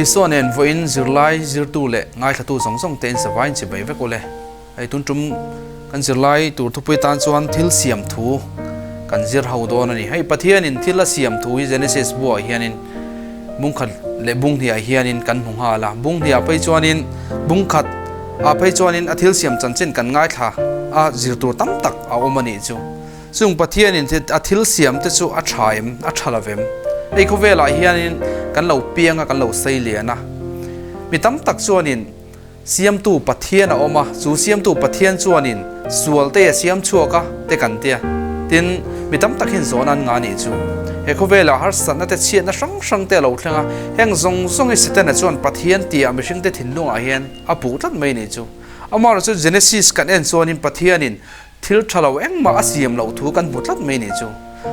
Isua nen vawiin zirlai zirtu leh ngaithlatu zawng zawng te in savaiin chibai vek ule. Hei tun tum kan zirlai tur thupui tan chuan thil siam thu kan zir ho dawn a ni. Hei Pathianin thil a siam thu hi Genesis buah hianin bung khat leh bung hniah hianin kan hmu nghal a. Bung hniah phei chuanin bung khat ah phei chuanin a thil siam chanchin kan ngaithla a zir tur tam tak a awm a nih chu. Chung Pathianin a thil siam te chu a tha em, a tha lo vem? Hei khawvelah hianin kan lo piang a, kan lo sei lian a. Mi tam tak chuanin Siamtu Pathian a awm a, chu Siamtu Pathian chuanin sual te a siam chhuak a te kan tia. Tin, mi tam tak hian zawn an ngah nih chu. He khawvelah harsatna te chhiatna hrang hrang te a lo thleng a, heng zawng zawng hi Setana chuan Pathian tia mihringte thinlungah hian a puh tlat mai nih chu. Amaherawhchu Genesis kan en chuanin Pathianin Thil tha lo engmah a siam loh thu kan hmu tlat mai nih chu.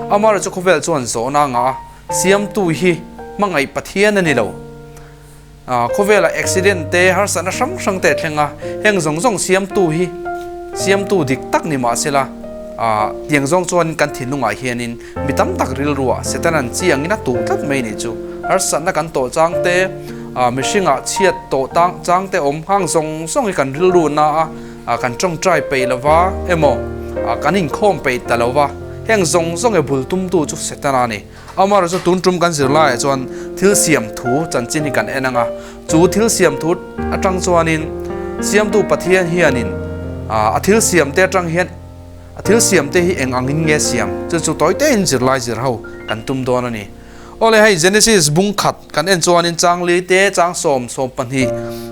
Amara chu khawvel chuan zawhna a ngah a, siamtu hi hmangaih Pathian a ni lo. Khawvelah accident te, harsatna hrang hrang te a thleng a, heng zawng zawng siamtu hi siamtu dik tak ni mah sela, tiang zawng chuan kan thinlungah hianin mi tam tak rilruah Setanan chi angin a tuh tlat mai nih chu. Harsatna kan tawh chang te, mihringah chhiat tawh chang te awm hang zawng zawng hi kan rilru na a, Kan tawngtai peih lo va emaw, kan inkhawm peih ta lo va, heng zawng zawng e bul tumtu chu Setana a ni. Amaherawhchu chu tun tum kan zir laiah chuan thil siam thu chanchin hi kan en ang a, chu thil siam thu atang chuanin Siamtu Pathian hianin a thil siam te atang hian a thil siam te hi eng angin nge siam chu chu tawi tein zirlai zir ho kan tum dawn a ni. Awle hei Genesis bung khat kan en chuanin chang li te, chang sawm, sawm pahnih,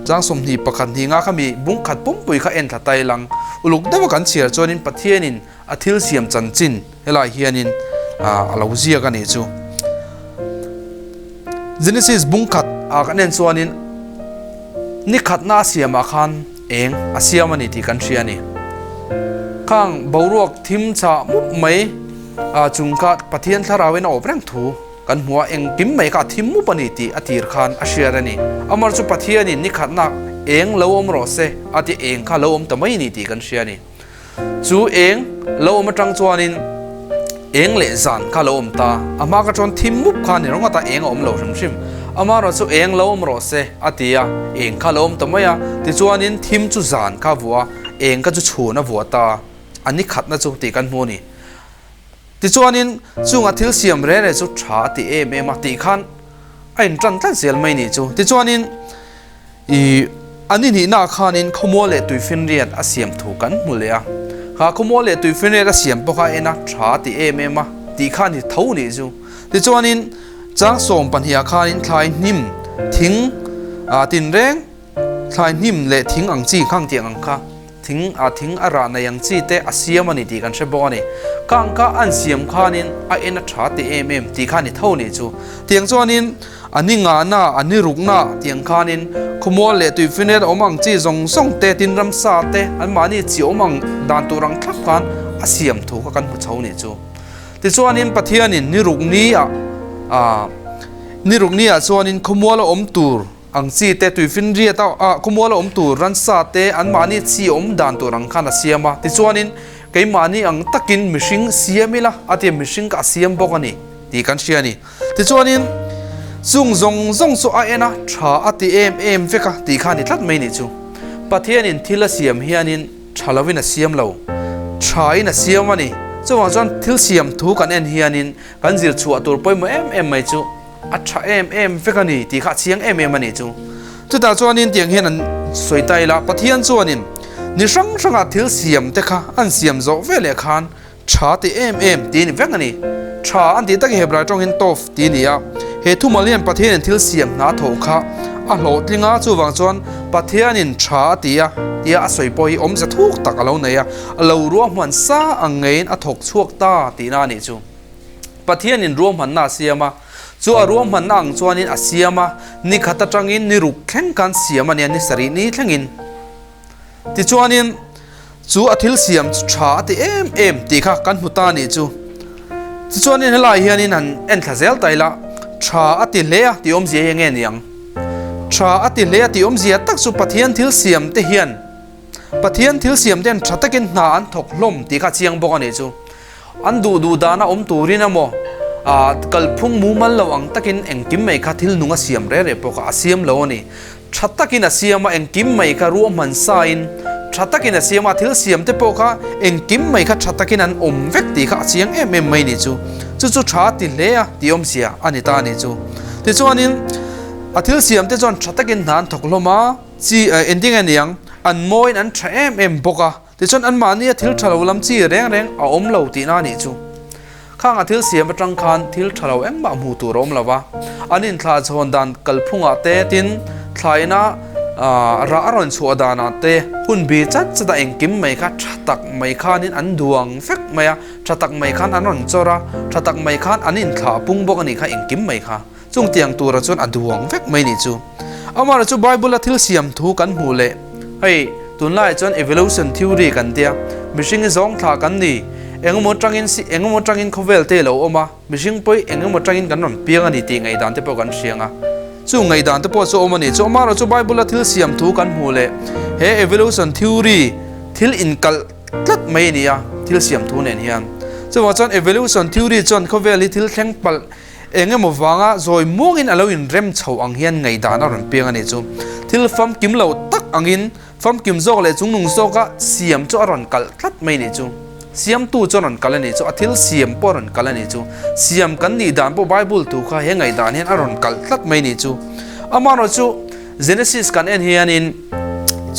chang sawmhnih pakhat hnih nga khami bung khat pumpui kha en thla tai lang. Uluk deuha kan chhiar chuanin Pathianin a thil siam chanchin helai hianin a lo ziak a nih chu. Genesis bung khat ah kan en chuanin ni khatna a siamah khan eng a siam a ni tih kan hria a ni. Khang boruak thim chah mup mai chung kha Pathian thlarauin a awp reng thu kan hmu a, engkim mai kha a thim mup a ni tih a tir khan a hriat a ni. Amar chu Pathianin ni khatnak eng lo awm rawh se a ti eng kha lo awm ta mai a ni tih kan hria a ni. Chu eng lo awm atang chuanin eng leh zan kha lo awm ta. A hma ka chuan thim mup kha ni rawng ata eng a awm lo hrim hrim. Amaherawh chu eng lo awm rawh se a ti a, eng kha lo awm ta mai a. Tichuanin thim chu zan kha a vuah a, eng kha chu chhun a vuah ta. A ni khatna chu tih kan hmu a ni. Tichuanin chunga thil siam reh reh chu tha a ti em em a tih khan a intan tlat zel mai nih chu. Tichuanin ih an inihnaah khanin khawmual leh tuifinriat a siam thu kan hmu leh a. Kha khawmual leh tuifinriat a siam pawh kha en a tha a ti em em a tih khan hi tho nih chu. Tichuanin chang sawm pahniha khanin thlai hnim thing ah tinreng thlai hnim leh thing ang chi khang tiang ang kha. Thing a thing a rah nei ang chi te a siam a ni tih kan hre bawk a ni. Kang kha an siam khanin a en a tha teh em em tih kha a ni tho nih chu. Tiang chuanin a ni ngahna, a ni rukna tiang khanin khawmual leh tuifinriat a awm ang chi zawng zawng te, tin ramsa te anmahni chi awm ang dan tur ang thlap khan a siam thu kha kan hmu chho nih chu. Tichuanin Pathianin ni ruk ni ah ni ruk ni ah chuanin khawmual a awm tur, Ang chi te tuifinriat a khawmual a awm tur ransa te anmahni chi awm dan tur ang khan a siam a. Tichuanin keimahni ang takin mihring siam ila a tia mihring kha a siam bawk a ni tih kan hria a ni. Tichuanin chung zawng zawng chu a en a tha a ti em em vek a tih kha a ni tlat mai nih chu. Pathianin thil a siam hianin tha lovin a siam lo, thain a siam a ni. Chuvang chuan thil siam thu kan en hianin kan zir chhuah tur pawimawh em em mai chu A tha em em vek a ni tih kha a chiang em em a ni chu. Chutah chuanin tiang hian an sawi ta ila, Pathian chuanin ni hrang hrangah thil siam te kha an siam zawh ve leh khan tha ti em em tih a ni vek a ni. Tha an tih takin Hebrai tawngin tov tih a ni a. He thumal hian Pathianin thil siam hna thawh kha a hlawhtling a, chuvang chuan Pathianin tha a ti a tia a sawi pawh hi awmze thuk tak a lo nei a, a lo ruahman sa ang ngeiin a thawk chhuak ta tihna a nih chu. Pathianin ruahmanna a siam a, chu a ruahmanna ang chuanin a siam a, ni khat atangin ni ruk thleng khan siam a nia, ni sarih ni thlengin. Tichuanin chu a thil siam chu tha a ti em em tih kha kan hmu ta a nih chu. Tichuanin helai hianin han en thla zel ta ila, tha a ti hle a tih awmzia hi enge niang? Tha a ti hle a tih awmzia tak chu Pathian thil siam te hian Pathian thil siam te hian tha takin hna an thawk hlawm tih kha a chiang bawk a nih chu. An duh duh dana awm turin emaw, Kalphung mumal lo ang takin engkim mai kha thil nung a siam reh reh pawh kha a siam lo a ni. Tha takin a siam a, engkim mai kha ruahman sain tha takin a siam a, thil siam te pawh kha engkim mai kha tha takin an awm vek tih kha a chiang em em mai ni chu. Chu chu tha a ti hle a tih awmzia a ni ta a ni chu. Tichuanin a thil siam te chuan tha takin hna an thawk hlawm a, chi engtin nge niang an mawiin an tha em em bawk a. Tichuan anmahnia thil tha lo lam chi reng reng a awm lo tihna a nih chu. Khang a thil siam atang khan thil tha lo engmah hmuh tur a awm lo va, an inthlah chhawn dan kalphungah te tin thlaina rah a rawn chhuah danah te hun bi chat chat a engkim mai kha tha tak mai khanin an duang vek mai a, tha tak mai khan an rawn chawr a, tha tak mai khan an inthlah pung bawk a nih kha engkim mai kha. Chung tiang tura chuan a duang vek mai nih chu. Amah chu Bible-a thil siam thu kan hmuh leh hei tunlaiah chuan evolution theory kan tia, mihring hi zawng thlah kan ni, engemaw tangin engemaw tangin khawvel te lo awm a, mihring pawh hi engemaw tangin kan rawn piang a ni tih ngaihdan te pawh kan hriang a. Chu ngaihdan te pawh chu awm a ni chu. Amaherawh chu Bible-a thil siam thu kan hmuh leh he evolution theory thil inkalh tlat mai a ni a, thil siam thu nen hian. Chuvang chuan evolution theory chuan khawvel hi thil thleng palh Eng emaw vanga zawi muangin a lo inrem chho ang hian ngaihdan a rawn piang a nih chu. Thil famkim lo tak angin famkim zawk leh chungnung zawka siam chu a rawn kalh tlat mai a nih chu. Siamtu chu a rawn kalh a nih chu, a thil siam pawh a rawn kalh a nih chu. Siam kan nih dan pawh Bible thu kha he ngaihdan hian a rawn kalh tlat mai a nih chu. Amaherawhchu Genesis kan en hianin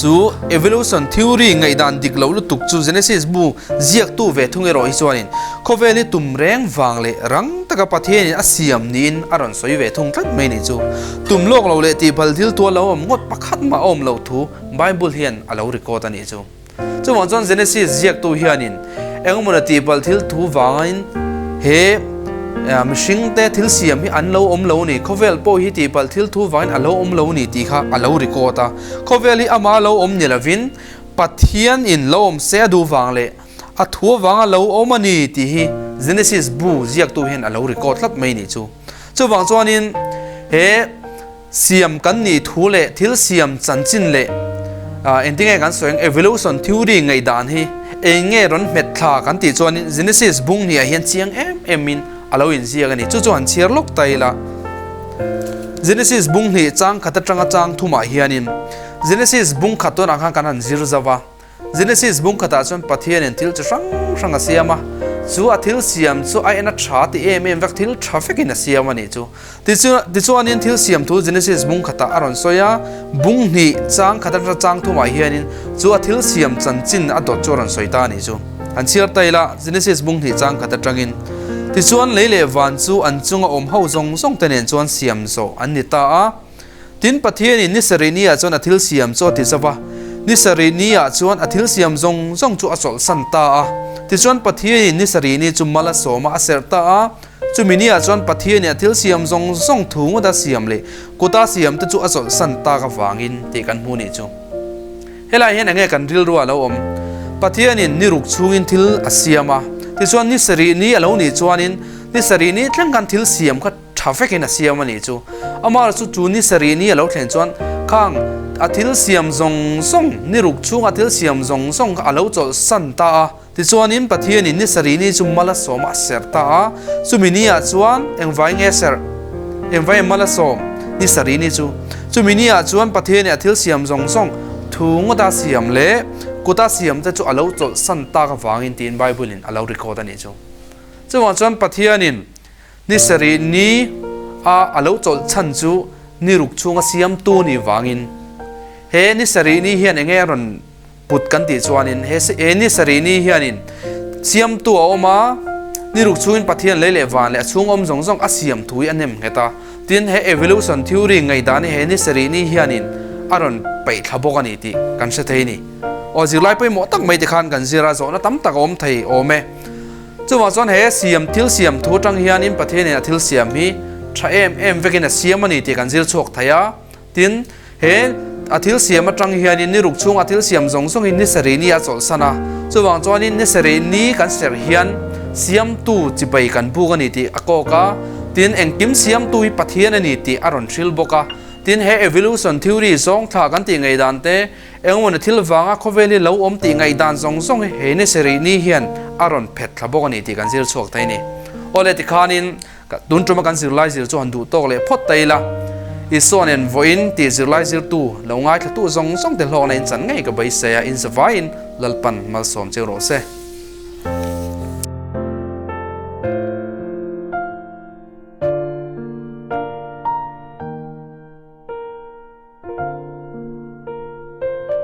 chu evolution theory ngaihdan dik lo lutuk chu Genesis bu ziaktu ve thung erawh hi chuanin khawvel hi tum reng vang leh rang taka Pathianin a siam niin a rawn sawi ve thung tlat mai nih chu. Tum lawk lo leh tihbal thil tual lo awm ngawt pakhat mah a awm lo thu Bible hian a lo record a nih chu. Chuvang chuan Genesis ziaktu hianin engemaw tihpalh thil thu vangin he mihringte thil siam hi an lo awm lo ni, khawvel pawh hi tihpalh thil thu vangin a lo awm lo ni tih kha a lo record a. Khawvel hi ama lo awm ni lovin Pathianin lo awm se a duh vang leh a thu avanga lo awm a ni tih hi Genesis bu ziaktu hian a lo record tlat mai nih chu. Chuvang chuanin he Siam kan nih thu leh thil siam chanchin leh engtinge kan sawi ang evolution theory ngaihdan hi eng nge rawn hmet thla kan tih chuanin Genesis bung hniah hian chiang em em in a lo inziak a ni. Chu chu han chhiar lawk ta ila. Genesis bung hnih chang khat atanga chang thumah hianin Genesis bung khat tunah khan kan han zir zauh a. Genesis bung khatah chuan Pathianin thil chi hrang hrang a siam a, chu a thil siam chu a en a tha ti em em vek, thil tha vekin a siam a nih chu. Tichuanin thil siam thu Genesis bung khatah a rawn sawi a, bung hnih chang khat atanga chang thumah hianin chu a thil siam chanchin a dawt chu a rawn sawi ta a nih chu. An chhiar ta ila, Genesis bung hnih chang khat atangin, Tichuan lei leh van chu an chunga awm ho zawng zawng te nen chuan siam zawh an ni ta a, Tin, Pathianin ni sarih ni ah chuan a thil siam chu a ti zauh a, ni sarih ni ah chuan a thil siam zawng zawng chu a chawlhsan ta a. Tichuan, Pathianin ni sarih ni chu mal a sawm a, a serh ta a. Chumi ni ah chuan Pathianin a thil siam zawng zawng thu ngawt a siam leh kuta siam te chu a chawlhsan tak avangin tih kan hmu nih chu. Helai hian enge kan rilru a lo awm? Pathianin ni ruk chhungin thil a siam a, tichuan ni sarih ni a lo nih chuanin ni sarih ni thleng khan thil siam kha Tha vekin a siam a nih chu. Amah chu chu ni sarih ni a lo thlen chuan khang a thil siam zawng zawng, ni ruk chhunga thil siam zawng zawng kha a lo chawlhsan ta a. Tichuanin Pathianin ni sarih ni chu mal a sawm a, a serh ta a. Chumi ni ah chuan engvai nge serh? Engvai nge mal a sawm ni sarih ni chu? Chumi ni ah chuan Pathianin a thil siam zawng zawng, thu ngawta siam leh kuta siam te chu a lo chawlhsan tak avangin tiin Bible-in a lo record a nih chu. Chuvang chuan Pathianin Ni sarih ni a a lo chawlh chhan chu ni ruk chhunga siamtu ni vangin he ni sarih ni hian enge a rawn put kan tih chuanin he he ni sarih ni hianin siamtu a awm a, ni ruk chhungin Pathian lei leh van leh a chhung awm zawng zawng a siam thu hi a nem nghet a. Tin, he evolution theory ngaihdan hi he ni sarih ni hianin a rawn peih thla bawk a ni tih kan hre thei a ni. Aw zirlai pawimawh tak mai te khan kan zir a, zawhna tam tak a awm thei awm e. Chuvang chuan he siam thil siam thu atang hianin Pathianin a thil siam hi tha em em vekin a siam a ni tih kan zir chhuak thei a. Tin, he a thil siam atang hianin ni ruk chhunga thil siam zawng zawngin ni sarih ni a chawlhsan a. Chuvang chuanin ni sarih ni kan serh hian siamtu chibai kan buk a ni tih a kawk a. Tin, engkim siamtu hi Pathian a ni tih a rawn hril bawk a. Tin, he evolution theory zawng thla kan tih ngaihdan te, Engmawni thil vanga khawvel hi lo awm tih ngaihdan zawng zawng hi he ni sarih ni hian a rawn phet thla bawk a ni tih kan zir chhuak thei a ni. Awle tikhanin Tun tuma kan zirlai zir chu han duh tawk leh phawt ta ila, Isua nen vawiin tih zirlai zirtu lo ngaithlatu zawng zawng te hlawkna in chan ngei ka beisei a, in zavaiin Lalpan malsawm cheu rawh se.